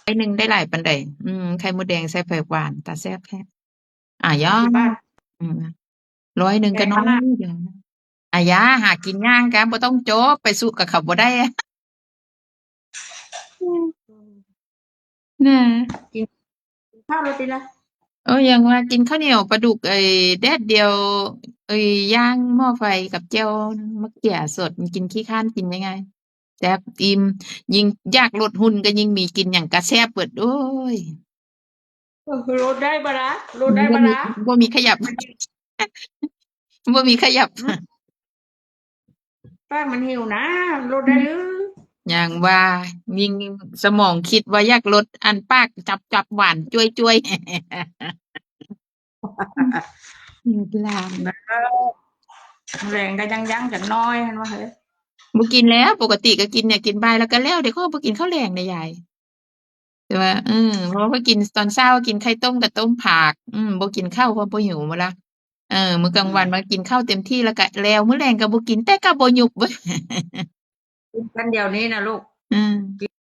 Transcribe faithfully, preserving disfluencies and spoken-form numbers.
อยหนึ่งได้หลายปานใด อืม ไข่มดแดงใส่ผักหวาน ตาแซ่บแท้ อ่ะ ย่า สิบบาท อืม ร้อยหนึ่งก็น้อย แพงขนาด เดียวนะ อ่ะ ย่า หากินย่างกะ บ่ต้องโจ๊บ ไปสู้กับเขาบ่ได้อะ น่ะ ข้าวโรตีละ เออ ยังว่ากินข้าวเหนียวปลาดุก ไอ้แดดเดียว ไอ้ย่างหม้อไฟกับแจ่วมะเขือสด มันกินขี้คร้านกินยังไง แซ่บอิ่ม ยิ่งอยากลดหุ่นก็ยิ่งมีกินหยังกะแซ่บเบิด โอ้ย เออ ลดได้บ่ละ ลดได้บ่ละ บ่มีขยับ บ่มีขยับ ปากมันหิวนะ ลดได้หรือ อย่างว่า ยิ่งสมองคิดว่าอยากลด อันปากจับๆ หวานจ้วยๆ เลิศหลาย แลงก็ยังยังจักหน่อย หั้นว่าเฮ้ย บ่กินแล้ว ปกติก็กินเนี่ย กินบ่ายแล้วก็แล้ว เดี๋ยวก็บ่กินข้าวแลงนะยาย แต่ว่า เออ เพราะว่ากินตอนเช้ากินไข่ต้มกับต้มผัก อืม บ่กินข้าวเพราะบ่หิวมื้อละ เออ มื้อกลางวันมากินข้าวเต็มที่แล้วก็แล้ว มื้อแลงก็บ่กิน แต่ก็บ่หยุบเว้ย กินกันเดี๋ยวนี้นะลูก อืม